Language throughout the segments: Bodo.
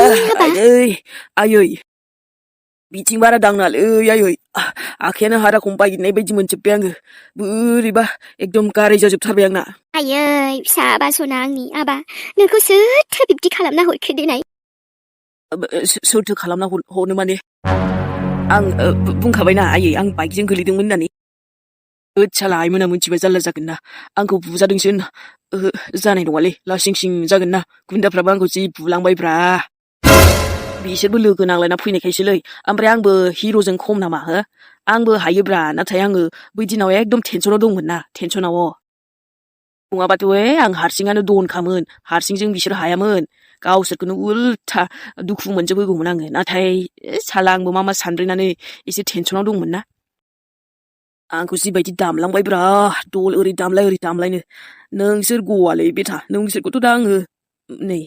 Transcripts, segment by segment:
हाबा आयै बिथिं बारा दांनालै आयै आखायानो हाराखौनो बायनाय बायदि मोनजोब्बाय आङो बोरैबा एकदम गाराय जाजोबथारबाय आंना आयै फिसा बासना आंनि आबा नोंखौ सोरथो बिब्दि खालामना हरखो देनाय सोरथो खालामना हरनो माने आं बुंखाबायना आयै आं बाइकजों गोलैदोंमोन होननानै साला आइमोना मोनथिबा जारला जागोन ना आंखौ बुजादोंसो होनना जानाय नङालै लासिं सिं जागोन ना गुन्दाफ्राबो आंखौ जि बुलांबायब्रा बिसोरबो लोगो नांलायना फैनायखायसोलै ओमफ्राय आंबो हिर'जों खम नामा हो आंबो हायोब्रा नाथाय आङो बै दिनाव एकदम टेनसनाव दंमोन ना टेनसनाव नङाबाथ' आं हारसिङानो दनखामोन हारसिंजों बिसोर हायामोन गावसोरखौनो उल्था दुखु मोनजोबहोगौमोन आङो नाथाय साला आंबो मा सानब्रेनानै एसे टेनसनाव दंमोन ना आंखौ जिबायदि दामलांबायब्रा दल ओरै दामलायनो नोंसोर गवालै बेथा नोंसोरखौथ' दा आङो नै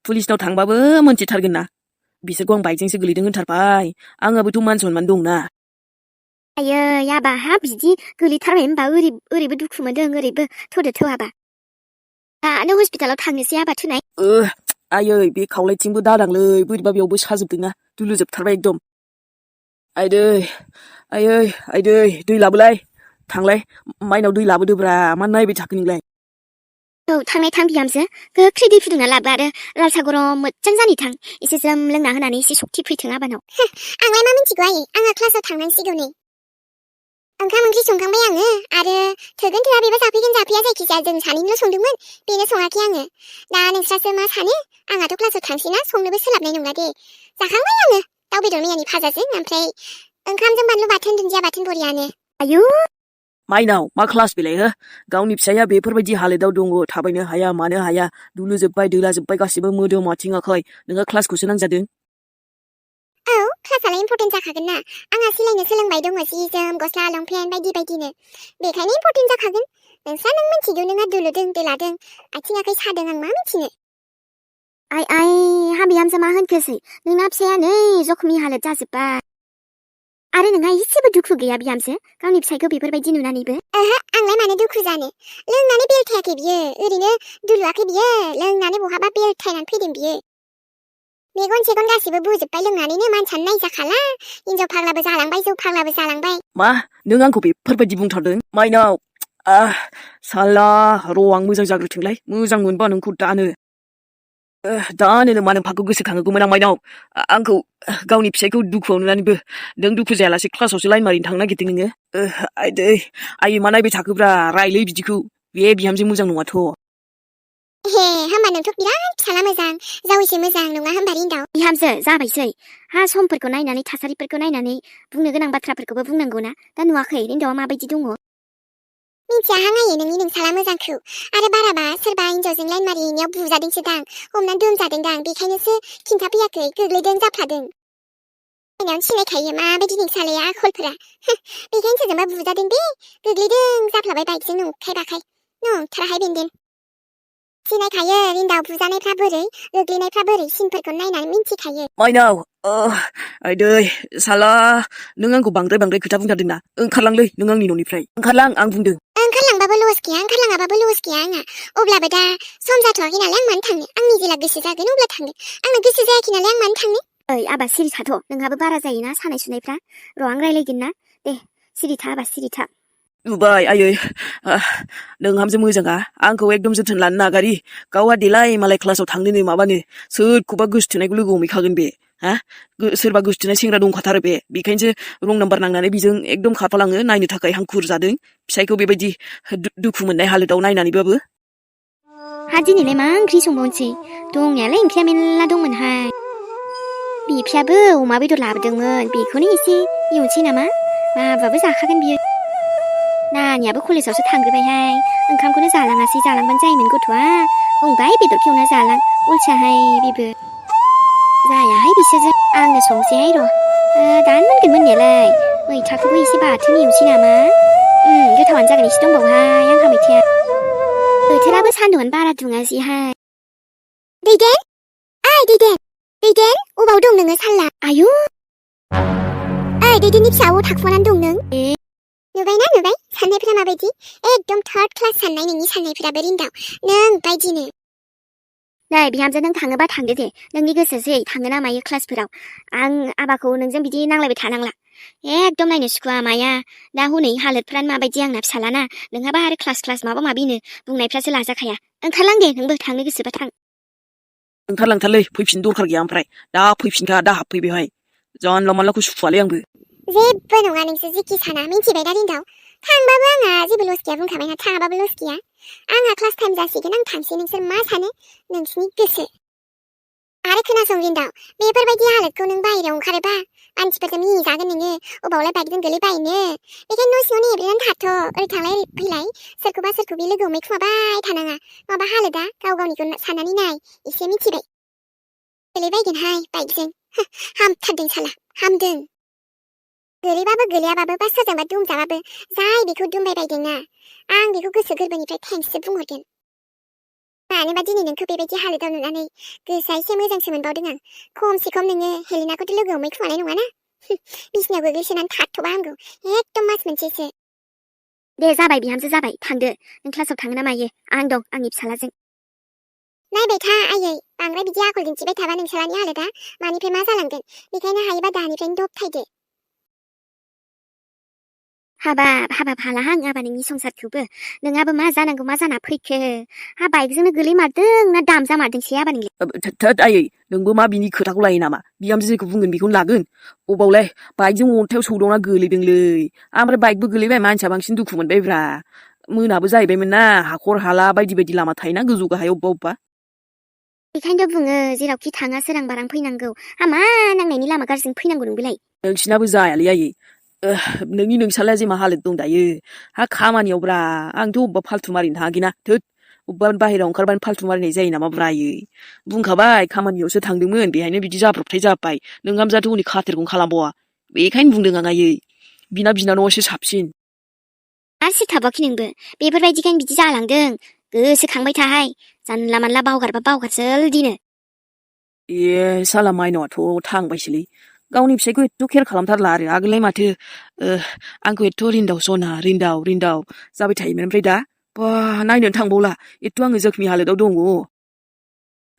पुलिसनाव थांबाबो मोनथिथारगोन ना बिसोरखौ आं बाइकजोंसो गोलैदों होनथारबाय आंहाबोथ' मान सनमान दंना आयै आबा हा बिदि गोलैथारबाय होनबा ओरैबो दुखु मोनदों ओरैबो थ'दो आबा दानो हस्पिटालाव थांनोसै आबा थुनाय आयै बे खावलायथिंबो दादांलै बोरैबा बेयावबो साजोबदोंना दुलुजोबथारबाय एकदम आइदै दै लाबोलाय थांलाय माइनाव दै लाबोदोब्रा मा नायबाय थाखो नोंलाय औ थांनाय थां बिहामजो गोख्रै दै फुदुंना लाबो आरो लाल सा गरम मोजां जानि थां एसे ज्रोम लोंना होनानै एसे सक्ति फैथों आबानाव आंलाय मा मिथिगौ आयै आंहा क्लासाव थांनांसिगौ नै ओंखाम ओंख्रि संखांबाय आङो आरो थोगोन थोआ बेबा जाफैगोन जाफैया जायखिजाया जों सानैनिल' संदोंमोन बेनो सङाखै आङो दा नोंस्रासो मा सानो आंहाथ' क्लासाव थांसैना संनोबो सोलाबनाय नंला दे जाखांबाय आङो दाउ बेदर मैयानि भाजाजों ओमफ्राय ओंखामजों बानलु बाथोन दुन्दिया बाथोन बरियानो आयौ माइनाव मा क्लास बेलाय हो गावनि फिसाया बेफोरबायदि हालोदाव दङ थाबायनो हाया मानो हाया दुलुजोब्बाय दोलाजोब्बाय गासिबो मोदोम आथिं आखाइ नोङो क्लासखौसो नांजादों औ क्लासालाय इम्पर्टेन्ट जाखागोन ना आंहा सिलायनो सोलोंबाय दङ जि जोम गस्ला लंपेन्ट बायदि बायदिनो बेखायनो इम्पर्टेन्ट जाखागोन नोंस्रा नों मिथिगौ नोंहा दुलुदों दोलादों आथिं आखाइ सादों आं मा मिथिनो आइ हा बिहामजो मा होनखोसै नोंना फिसाया नै जखमि हालोद जाजोब्बाय आरो नोंहा एसेबो दुखु गैया बिहामजो गावनि फिसायखौ बेफोरबायदि नुनानैबो आंलाय मानो दुखु जानो लोंनानै बेलथायाखै बियो ओरैनो दुलुआखै बियो लोंनानै बहाबा बेलथायनानै फैदों बियो मेगन सेगन गासिबो बुजोब्बाय लोंनानैनो मानसियानो नायजाखाला हिनजाव फाग्लाबो जालांबाय जौ फाग्लाबो जालांबाय मा नों आंखौ बेफोरबायदि बुंथारदों माइनाव साला र' आं मोजां जाग्रोथोंलाय मोजां मोनबा नोंखौ दानो मानो फाखौ गोसोखांहोगौमोन आं माइनाव आंखौ गावनि फिसायखौ दुखुआव नुनानैबो नों दुखु जायालासे क्लासावसो लाइन मारिनो थांनो नागिरदों नोङो आयै मा नायबाय थाखोब्रा रायलै बिदिखौ बे बिहामजो मोजां नङाथ' हे होमबा नोंथ' बिराद फिसाला मोजां जावैसो मोजां नङा होमबा रिन्दाव बिहामजो जाबायसै हा समफोरखौ नायनानै थासारिफोरखौ नायनानै बुंनो गोनां बाथ्राफोरखौबो बुंनांगौना दा नुवाखै रिन्दावा माबायदि दङ मिथियाहां आयै नोंनि नोंसाला मोजांखौ आरो बाराबा सोरबा हिनजावजों लाइन मारिहैनायाव बुजादोंसो दां हमनानै दोनजादों दां बेखायनोसो खिन्थाफैयाखै गोग्लैदों जाफ्लादों नायनायावनो सिनायखायो माबायदि नोंसालाया आखलफोरा बेखायनो सोरजोंबा बुजादों बे गोग्लैदों जाफ्लाबाय बाइकजों नंखाय बाखाय नंथाराहाय बेन्दों सिनायखायो रिन्दाव बुजानायफ्रा बोरै गोग्लैनायफ्रा बोरै सिनफोरखौ नायनानै मिन्थिखायो माइनाव आइदै साला नों आंखौ बांद्राय खोथा बुंथारदों ना ओंखारलांलै नों आंनि न'निफ्राय ओंखारलां आं बुंदों ओंखारलांबाबो लस गैया ओंखारलाङाबाबो लस गैया आंहा अब्लाबो दा सम जाथ'वाखै नालाय आं मानो थांनो आंनि जेला गोसो जागोन अब्ला थांगोन आंनो गोसो जायाखै नालाय आं मानो थांनो ओइ आबा सिरि थाथ' नोंहाबो बारा जायोना सानाय सुनायफ्रा र' आं रायलायगोन ना दे सिरि था आबा सिरि था नुबाय आयै नोंहामजो मोजाङा आंखौ एकदम जोथोन लानो नागारि गावहा देलाय मालाय क्लासाव थांनोनो माबानो सोरखौबा गोसोथोनायखौ लोगो हमहैखागोन बे सोरबा गोसोथोनाय सेंग्रा दंखाथारो बे बेखायनोसो रं नाम्बार नांनानै बेजों एकदम खारफालाङो नायनो थाखाय हांखुर जादों फिसायखौ बेबायदि दुखु मोननाय हालोदाव नायनानैबाबो हा दिनैलाय मा ओंख्रि संबावनोसै दंनायालाय ओंख्रिया मेल्ला दंमोनहाय बिफायाबो अमा बेदर लाबोदोंमोन बेखौनो एसे एवनोसै नामा माबाबो जाखागोन बियो नानियाबो कलेजावसो थांग्रोबायहाय ओंखामखौनो जालाङासै जालांबानो जायोमोन गथ'आ बुंबाय बेदर खेवना जालां अलसियाहाय बेबो जायाहाय बिसोरजों आंनो संसैहाय र' दानो मोनगोन मोननायालाय मैथाखौबो एसे बाथोन एवनोसै नामा गोथावानो जागोन एसे दंबावोहाय आंहा मैथाया बोथोराबो सान्दुंआनो बारा दुङासैहाय दैदेन ओइ दैदेन अबाव दं नोङो साल्ला आयु ओइ दैदेननि फिसा अबाव थाखुमानानै दं नों नुबाय साननायफोरा माबायदि एकदम थार्ड क्लास साननाय नोंनि साननायफोराबो रिन्दाव नों बायदिनो नै बिहामजो नों थाङोबा थांदो दे नोंनि गोसोसै थाङो ना मायो क्लासफोराव आं आबाखौ नोंजों बिदि नांलायबाय थानांला एकदम नायनो सुखुवा माया दा हनै हालोदफ्रानो माबायदि आंना फिसालाना नोंहाबा आरो क्लास माबा माबिनो बुंनायफ्रासो लाजाखाया ओंखारलां दे नोंबो थांनो गोसोबा थां ओंखारलांथारलै फैफिन दरखार गैया ओमफ्राय दा फैफिनखा दा हाबफै बेवहाय जानला मानलाखौ सुखुवालै आंबो जेबो नङा नोंसोर जेखि साना मिन्थिबाय दा रिन्दाव थांबाबो आंहा जेबो लस गैया बुंखाबायना थाङाबाबो लस गैया आंहा क्लास टाइम जासिगोन आं थांसै नोंसोर मा सानो नोंसिनि गोसो आरो खोनासं रिन्दाव बेफोरबायदि हालोदखौ नों बाहेरायाव ओंखारोबा मानसिफोरजों मिनिजागोन नोङो अबावलाय बाइकजों गोलैबायनो बेखायनो न' सिङाव नेब्रेनानै थाथ' ओरै थांलाय ओरै फैलाय सोरखौबा लोगो हमैखुमाबाय थानाङा माबा हालोदा गाव गावनिखौ साननानै नाय एसे मिथिबाय गोलैबायगोनहाय बाइकजों हामथारदों साला हामदों गोलैबाबो गोलैयाबाबो बा सोरजोंबा दुमजाबाबो जाय बेखौ दुमबायबायदोंना आं बेखौ गोसो गोरबोनिफ्राय थेंक्ससो बुंहरगोन मानोबा दिनै नोंखौ बेबायदि हालोदाव नुनानै गोसोआ एसे मोजांसो मोनबावदों आं खमसे खम नोङो हेलेनाखौथ' लोगो हमैखुमानाय नङाना बिसिनायाव गोग्लैसोनानै थाथ'बा हामगौ एकदम मास मोनसेसो दे जाबाय बिहामजो जाबाय थांदो नों क्लासाव थाङो ना मायो आं दं आंनि फिसालाजों नायबाय था आयै बांद्राय बिदि आखल दिन्थिबाय थाबा नोंसालानि हालोदा मानिफ्राय मा जालांगोन बेखायनो हायोबा दानिफ्रायनो दबथायदो हाबाब हालाहां आबा नोंनि संसारखौबो नोंहाबो मा जानांगौ मा जाना फैखो हा बाइकजोंनो गोलैमारदों ना दाम जामारदोंसै आबा नोंलाय थोद आयै नोंबो मा बिनि खोथाखौ लायो नामा बिहामजो जेखौ बुंगोन बेखौनो लागोन अबावलाय बाइकजों अन्थायाव सौदावना गोलैदोंलै ओमफ्राय बाइकबो गोलैबाय मानसिया बांसिन दुखु मोनबायब्रा मोनाबो जाहैबायमोन ना हाखर हाला बायदि लामा थायोना गोजौ गाहाय अबेबा बेखायनोथ' बुङो जेरावखि थाङा सोरां बारां फैनांगौ हामा नांनायनि लामा गाज्रिजों फैनांगौ नोंबोलाय नोंसिनाबो जायालै आयै नोंसालाया जे मा हालोद दं दायो हा खामानियावब्रा आंथ' अबेबा फाल्थु मारिनो थाङाखैना थोद अबेबा बाहेरायाव ओंखारबानो फाल्थु मारिनाय जायो नामा ब्रायै बुंखाबाय खामानियावसो थांदोंमोन बेहायनो बिदि जाब्रबथाय जाबाय नोंहामजाथ' हनै खाथेरखौनो खालामबावा बेखायनो बुंदों आं आयै बिना बिनानावासो साबसिन आरो सिथाबाखि नोंबो बेफोरबायदिखायनो बिदि जालांदों गोसोखांबाय थाहाय जानला मानला बावगारबा बावगारसोल दिनो ए साला माइनावाथ' थांबायसोलै गावनि फिसायखौ एथ' केयार खालामथारला आरो आगोललाय माथो आंखौ एथ' रिन्दाव सना रिन्दाव जाबाय थायोमोन ओमफ्राय दा बा नायनोनो थांबावला एथ' आङो जोखोमि हालोदाव दङ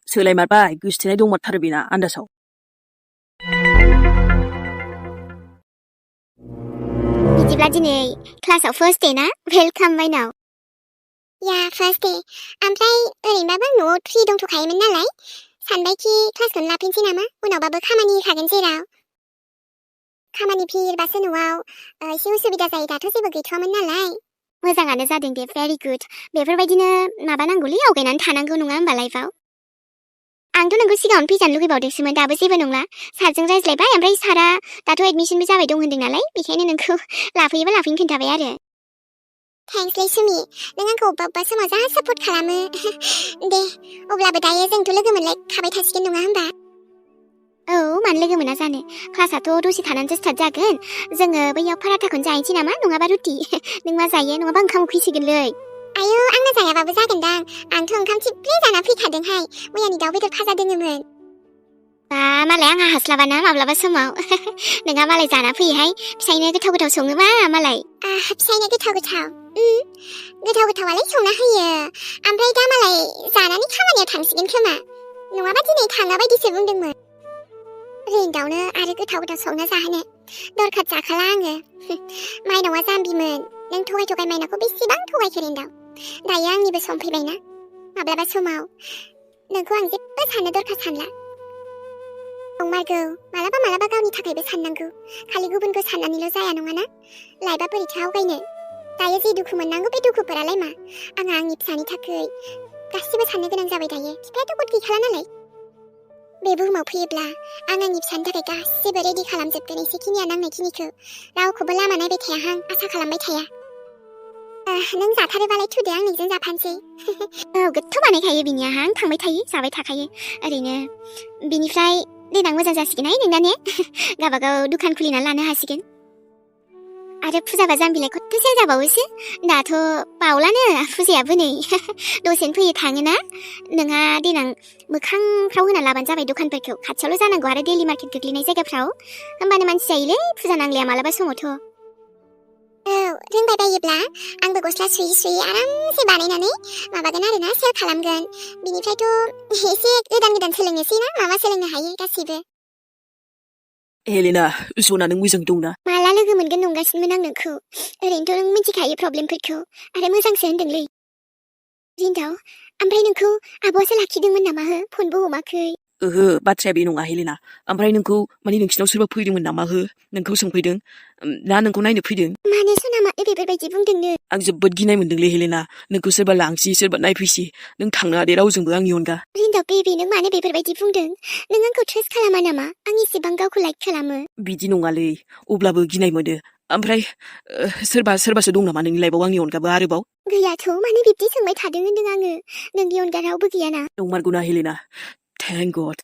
सोलायमारबाय गोसोथोनाय दंमारथारो बेना आन्दासाव बिदिब्ला दिनै क्लासाव फार्स्ट डे ना वेलकाम माइनाव या फार्स्ट डे ओमफ्राय ओरैनोबाबो न'आव फ्रि दंथ'खायोमोन नालाय सानबायखि क्लासखौनो लाफिनसै नामा उनावबाबो खामानि होखागोन जेराव खामानि फैबासो न'आव एसे उसुबिदा जायो दाथ' जेबो गैथ'वामोन नालाय मोजाङानो जादों दे भेरि गुड बेफोरबायदिनो माबानांगौलै आवगायनानै थानांगौ नङा होमबा लाइफआव आंथ' नोंखौ सिगाङावनो फैजानो लुगैबावदोंसोमोन दाबो जेबो नंला सारजों रायज्लायबाय ओमफ्राय सारा दाथ' एडमिसनबो जाबाय दं होन्दों नालाय बेखायनो नोंखौ लाफैयोबा लाफैनो खोन्थाबाय आरो थेंक्सलै सुमि नों आंखौ अबेबा समाव जा सापर्ट खालामो दे अब्लाबो दायो जोंथ' लोगो मोनलायखाबाय थासिगोन नङा होमबा औ मानो लोगो मोना जानो क्लासाथ' दसे थानानैसो स्टार्ट जागोन जोङो बैयाव पाराथाखौनो जाहैनोसै नामा नङाबा रुटि नों मा जायो नङाबा ओंखाम उखैसिगोनलै आयौ आंनो जायाबाबो जागोनदां आंथ' ओंखाम थिब्रे जाना फैखादोंहाय मैयानि दाउ बेदर भाजा दोङोमोन बा मालाय आंहा हास्लाबाना माब्लाबा समाव नोंहा मालाय जाना फैयोहाय फिसायनो गोथाव सङोबा मालाय फिसायनो गोथावालाय संना होयो ओमफ्राय दा मालाय जानानै खामानियाव थांसिगोन खोमा नङाबा दिनै थाङा बायदिसो बुंदोंमोन रिन्दावनो आरो गोथाव संना जाहोनो दरखार जाखाला आङो माइनावा जाम्बिमोन नों थगाय माइनावखौ बेसेबां थगायखो रिन्दाव दायो आंनिबो सम फैबायना माब्लाबा समाव नोंखौ आं जेबो साननो दरखार सानला नंमारगौ मालाबा गावनि थाखायबो साननांगौ खालि गुबुनखौ साननानैल' जाया नङाना लाइफआ बोरैथो आवगायनो दायो जे दुखु मोननांगौ बे दुखुफोरालाय मा आंहा आंनि फिसानि थाखाय गासिबो साननो गोनां जाबाय दायो फिफायाथ' गद गैखाला नालाय बे बुहुमाव फैयोब्ला आं आंनि फिसानि थाखाय गासिबो रेडि खालामजोबगोन एसेखिनिया नांनायखिनिखौ रावखौबो लामा नायबाय थायाहां आसा खालामबाय थाया नों जाथारोबालाय थुदो आं नोंजों जाफानोसै औ गोथाव बानायखायो बिनियाहां थांबाय थायो जाबाय थाखायो ओरैनो बिनिफ्राय देनां मोजां जासिगोनहाय नोंना ने गावबागाव दुखान खुलिना लानो हासिगोन आरो फुजाबा जाम्बिलाय खथ्थ' सेल जाबावोसो दाथ' बावलानो फुजायाबो नै दसेनो फैयो थाङोना नोंहा देनां मोखांफ्राव होना लाबानो जाबाय दखानफोरखौ खाथियावल' जानांगौ आरो डेलि मार्केट गोग्लैनाय जायगाफ्राव होमबानो मानसि जायोलै फुजा नांलाया मालाबा समावथ' रोंबाय बायोब्ला आंबो गस्ला सुयै सुयै आरामसे बानायनानै माबागोन आरोना सेल खालामगोन बिनिफ्रायथ' एसे गोदान सोलोंनोसै ना माबा सोलोंनो हायो गासिबो हेलेना सना नों मोजां दंना माला लोगो मोनगोन नंगासिनोमोन आं नोंखौ ओरैनोथ' नों मिथिखायो प्रब्लेमफोरखौ आरो मोजांसो होनदोंलै रिन्दाव ओमफ्राय नोंखौ आब'आसो लाखिदोंमोन नामा हो फनबो हमाखै ओहो बाथ्राया बे नङा हेलेना ओमफ्राय नोंखौ माने नोंसिनाव सोरबा फैदोंमोन नामा हो नोंखौ सोंफैदों ना नोंखौ नायनो फैदों मानो सना मानो बेफोरबायदि बुंदोंनो आं जोबोद गिनाय मोनदोंलै हेलेना नोंखौ सोरबा लांसि सोरबा नायफैसि नों थांनो हादे रावजोंबो आंनि अनगा रिन्दाव बेबि नों मानो बेफोरबायदि बुंदों नों आंखौ ट्रास्ट खालामा नामा आं इसेबां गावखौ लाइक खालामो बिदि नङालै अब्लाबो गिनाय मोनो ओमफ्राय सोरबासो दं नामा नोंनि लाइफआव आंनि अनगाबो आरोबाव गैयाथ' मानो बिब्दि सोंबाय थादों होनदों आङो नोंनि अनगा रावबो गैयाना नंमारगौना हेलेना थेंक गड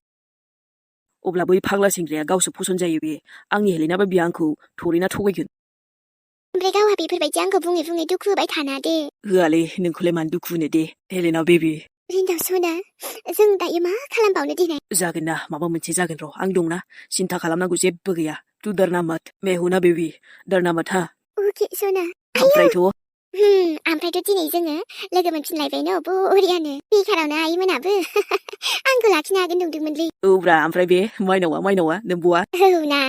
अब्ला बै फाग्ला सेंग्राया गावसो फसन जायो बे आंनि हेलेनाबा बियो आंखौ थोरैना थगायगोन ओमफ्राय गावहा बेफोरबायदि आंखौ बुङै बुङै दुखु होबाय थाना दे होआलै नोंखौलाय मानो दुखु होनो दे हेलेना बेबि रिन्दाव सना जों दायो मा खालामबावनो दिनै जागोन ना माबा मोनसे जागोन र' आं दंना सिन्था खालामनांगौ जेबो गैया तु डरना मत मैं हूं ना बेबि डरना मत हा अके सना ओमफ्रायथ' ओमफ्रायथ' दिनै जोङो लोगो मोनफिनलायबाय न' बरियानो बेखारावनो आइमोनाबो आंखौ लाखिनो हागोन नंदोंमोनलै औब्रा ओमफ्राय बे माइनावा नोंबौआ औ ना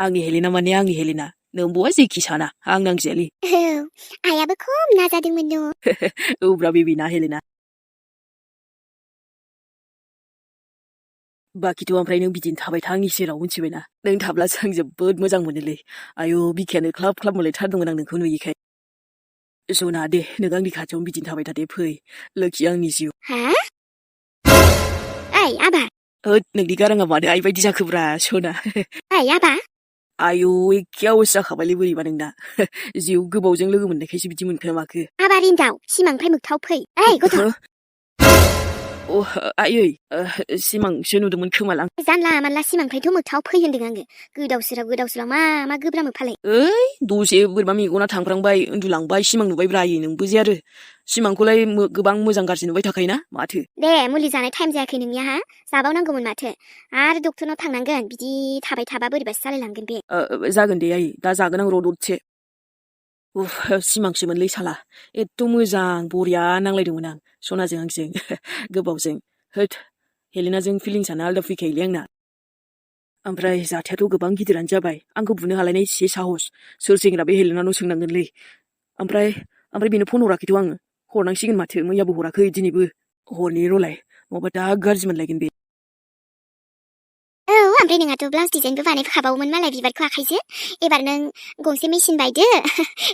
आंनि हेलेना माने आंनि हेलेना नोंबौआ जेखि साना आं नांजायालै औ आइयाबो खम नाजादोंमोन न' औब्रा बेबि ना हेलेना बाखिथ' ओमफ्राय नों बिदिनो थाबाय था आंनि सेराव मिथिबायना नों थाब्लासो आं जोबोद मोजां मोनोलै आयौ बिखायानो ख्लाब ख्लाब मोनलायथारदोंमोन आं नोंखौ नुयैखाय सना दे नों आंनि खाथियावनो बिदिनो थाबाय था दे फै लोखि आंनि जिउ हा ओइ आबा होद नोंनि गाराङा मानो आइ बायदि जाखोब्रा सना ओइ आबा आयौ एखे आवाज जाखाबायलै बोरैबा नोंना जिउ गोबावजों लोगो मोननायखायसो बिदि मोनखो ना माखो आबा रिन्दाव सिमांनिफ्राय मोगथाव फै ओइ गथ' आयै सिमांसो नुदोंमोन खोमालां जानला मानला सिमांनिफ्रायथ' मोगथाव फै होनदों आङो गोदाव सोराव मा गोब्रामो फालाय ओइ दसे बोरैबा मेगना थांफ्रांबाय उन्दुलांबाय सिमां नुबायब्रा आयै नोंबो जे आरो सिमांखौलाय गोबां मोजां गाज्रि नुबाय थाखायोना माथो दे मुलि जानाय टाइम जायाखै नोंनिया हा जाबावनांगौमोन माथो आरो डक्टरनाव थांनांगोन बिदि थाबाय थाबा बोरैबासो जालायलांगोन बे जागोन दे आयै दा जागोन आं र' दसे सिमांसोमोनलै साला एथ' मोजां बरिया नांलायदोंमोन आं सनाजों आंजों गोबावजों होद हेलेनाजों फिलिंसानो आलदा फैखायोलै आंना ओमफ्राय जाथायाथ' गोबां गिदिरानो जाबाय आंखौ बुनो हालायनाय एसे साहस सोर सेंग्रा बे हेलेनानाव सोंनांगोनलै ओमफ्राय बेनो फन हराखैथ' आङो हरनांसिगोन माथो मैयाबो हराखै दिनैबो हरनि र'लाय नङाबा दा गाज्रि मोनलायगोन बे औ ओमफ्राय नोंहाथ' ब्लाउस डिजाइनबो बानायखाबावोमोन मालाय बिबारखौ आखाइजों एबार नों गंसे मेसिन बायदो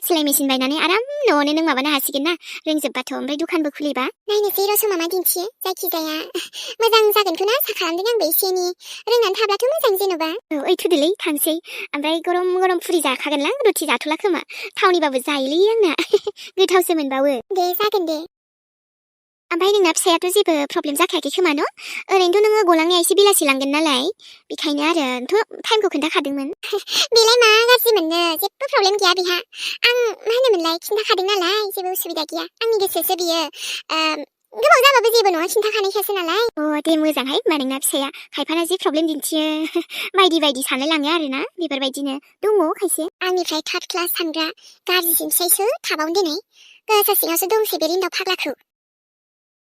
सेलाय मेसिन बायनानै आराम न'आवनो नों माबानो हासिगोन ना रोंजोबबाथ' ओमफ्राय दखानबो खुलिबा नायनोसै र' समा मा दिन्थियो जायखिजाया मोजां जागोनखौ ना आसा खालामदों आंबो एसे एनै रोंनानै थाब्लाथ' मोजां जेन'बा औ ओइ थुदोलै थांसै ओमफ्राय गरम फुरि जाखागोनलां रुथि जाथ'ला खोमा थावनिबाबो जायोलै आंना गोथावसो मोनबावो दे जागोन दे ओमफ्राय नोंना फिसायाथ' जेबो प्रब्लेम जाखायाखै खोमा न' ओरैनोथ' नोङो गलांनाया एसे बेलासि लांगोन नालाय बेखायनो आरोथ' टाइमखौ खोन्थाखादोंमोन बेलाय मा गाज्रि मोननो जेबो प्रब्लेम गैया बेहा आं मा होनोमोनलाय खिन्थाखादों नालाय जेबो उसुबिदा गैया आंनि गोसोसो बियो गोबाव जाबाबो जेबो नङा खिन्थाखानायखासो नालाय दे मोजांहाय होमबा नोंना फिसाया खायफाना जि प्रब्लेम दिन्थियो बायदि सानलाय लाङो आरोना बेफोरबायदिनो दङ खायसे आंनिफ्राय थार्ड क्लास सानग्रा गाज्रिसिन फिसायसो थाबावनो दिनै गोसा सिङावसो दंसै बे रिन्दाव फाग्लाखौ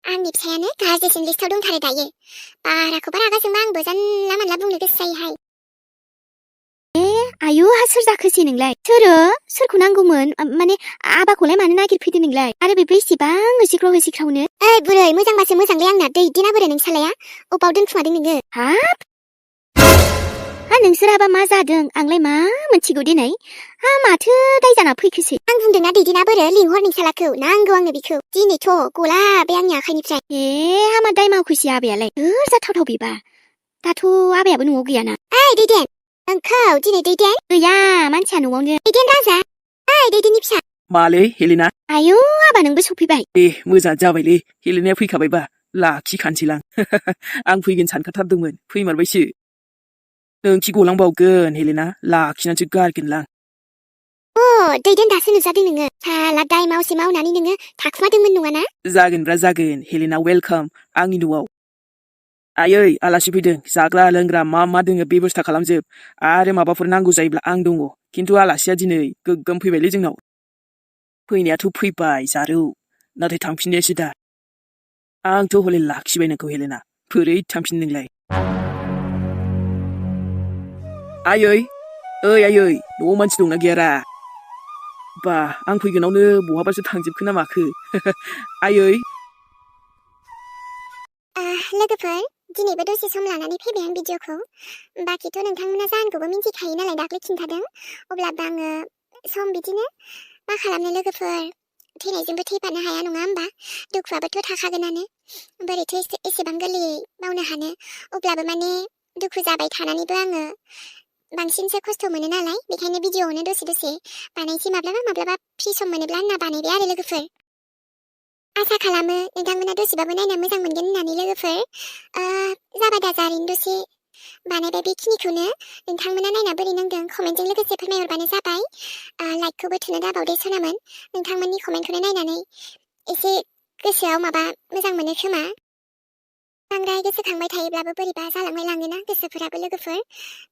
आंनि फिसायानो गाज्रिसिन लिस्टआव दंथारो दायो बाराखौबा रागा जोंबा आंबो जानला मानला बुंनो गोसो जायोहाय आयु हा सोर जाखोसै नोंलाय सोरखौ नांगौमोन माने आबाखौलाय मानो नागिरफैदों नोंलाय आरो बेबो इसेबां होसिख्रावनो ओइ बुरै मोजांबासो मोजांलै आंना दै दिना बोरै नों सालाया अबाव दोनखुमादों नोङो हाब हा नोंसोराबा मा जादों आंलाय मा मोनथिगौ दिनै हा माथो दाय जाना फैखोसै आं बुंदोंना दैदिना बोरो लिंहर नोंसालाखौ नांगौ आंनो बेखौ दिनैथ' गला बे आंनि आखाइनिफ्राय हामा दाय मावखैसै आबायालाय सोर जाथावथाव बेबा दाथ' आबायाबो न'आव गैयाना ओइ दैदेन नोंखौ दिनै दैदेन गैया मानसिया न'आवनो दैदेन राजा ओइ दैदेननि फिसा मालै हेलेना आयौ आबा नोंबो सफैबाय दे मोजां जाबायलै हेलेनाया फैखाबायबा लाखिखानोसैलां आं फैगोन सानखाथारदोंमोन फैमारबायसो नोंखि गलांबावगोन हेलेना लाखिनानैसो गारगोनलां दैदेन दासो नुजादों नोङो साला दाय मावनानै नोङो थाखुमादोंमोन नङाना जागोन हेलेना वेलकाम आंनि न'आव आयै आलासि फैदों जाग्रा लोंग्रा मा दोङो बेबस्था खालामजोब आरो माबाफोर नांगौ जायोब्ला आं दङ खिन्थु आलासिया दिनै गोगोम फैबायलै जोंनाव फैनायाथ' फैबाय जारौ नाथाय थांफिननायासो दा आंथ' हले लाखिबाय नोंखौ हेलेना बोरै थांफिन नोंलाय आयै ओइ आयै न'आव मानसि दंना गैयारा बा आं फैगोनावनो बहाबासो थांजोबखो ना माखो आयै लोगोफोर दिनैबो दसे सम लानानै फैबाय आं भिडिअखौ बाखिथ' नोंथांमोना जाहोनखौबो मिन्थिखायो नालाय दाख्लै खिन्थादों अब्लाबो आङो सम बिदिनो मा खालामनो लोगोफोर थैनायजोंबो थैफानो हाया नङा होमबा दुखुआबोथ' थाखागोनानो बोरैथो एसेबां गोरलैयै मावनो हानो अब्लाबो माने दुखु जाबाय थानानैबो आङो बांसिनसो खस्थ' मोनो नालाय बेखायनो भिडिअआवनो दसे बानायसै माब्लाबा फ्रि सम मोनोब्ला होनना बानायबाय आरो लोगोफोर आसा खालामो नोंथांमोना दसेबाबो नायना मोजां मोनगोन होननानै लोगोफोर जाबा दाजारैनो दसे बानायबाय बेखिनिखौनो नोंथांमोना नायना बोरै नांदों कमेन्टजों लोगोसे फोरमायहरबानो जाबाय लाइकखौबो थुनो दाबावदे सनामोन नोंथांमोननि कमेन्टखौनो नायनानै एसे गोसोआव माबा मोजां मोनो खोमा बांद्राय गोसोखांबाय थायोब्लाबो बोरैबा जालांनाय लाङोना गोसोफोराबो लोगोफोर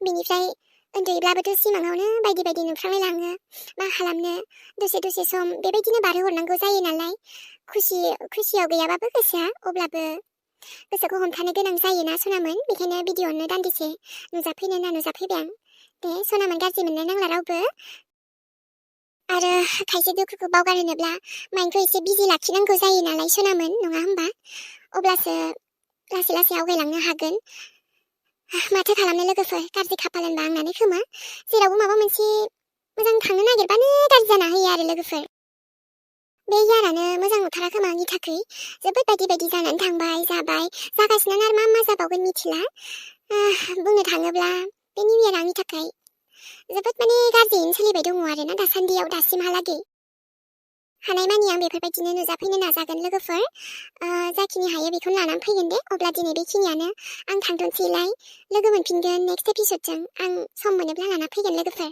बिनिफ्राय उन्दैब्लाबोथ' सिमाङावनो बायदि नुफ्रांलाय लाङो मा खालामनो दसे सम बेबायदिनो बारहोहरनांगौ जायो नालाय खुसियाव गैयाबाबो गोसोआ अब्लाबो गोसोखौ हमथानो गोनां जायोना सनामोन बेखायनो भिडिअआवनो दान्दिसे नुजाफैनो होनना नुजाफैबाय आं दे सनामोन गाज्रि मोननो नांला रावबो आरो खायसे दुखुखौ बावगारहोनोब्ला माइन्डखौ एसे बिजि लाखिनांगौ जायो नालाय सनामोन नङा होमबा अब्लासो लासै आवगायलांनो हागोन माथो खालामनो लोगोफोर गाज्रि खाफाल होनबा आंनानो खोमा जेरावबो माबा मोनसे मोजां थांनो नागिरबानो गाज्रि जाना होयो आरो लोगोफोर बे यारानो मोजां नुथारा खोमा आंनि थाखाय जोबोद बायदि जानानै थांबाय जाबाय जागासिनो आरो मा जाबावगोन मिथिला बुंनो थाङोब्ला बे निउ इयार आंनि थाखाय जोबोद माने गाज्रियैनो सोलिबाय दङ आरोना दासिमहालागै हानायमानि आं बेफोरबायदिनो नुजाफैनो नाजागोन लोगोफोर जाखिनि हायो बेखौनो लानानै फैगोन दे अब्ला दिनै बेखिनियानो आं थांथ'नोसैलाय लोगो मोनफिनगोन नेक्स्ट एपिसडजों आं सम मोनोब्ला लाना फैगोन लोगोफोर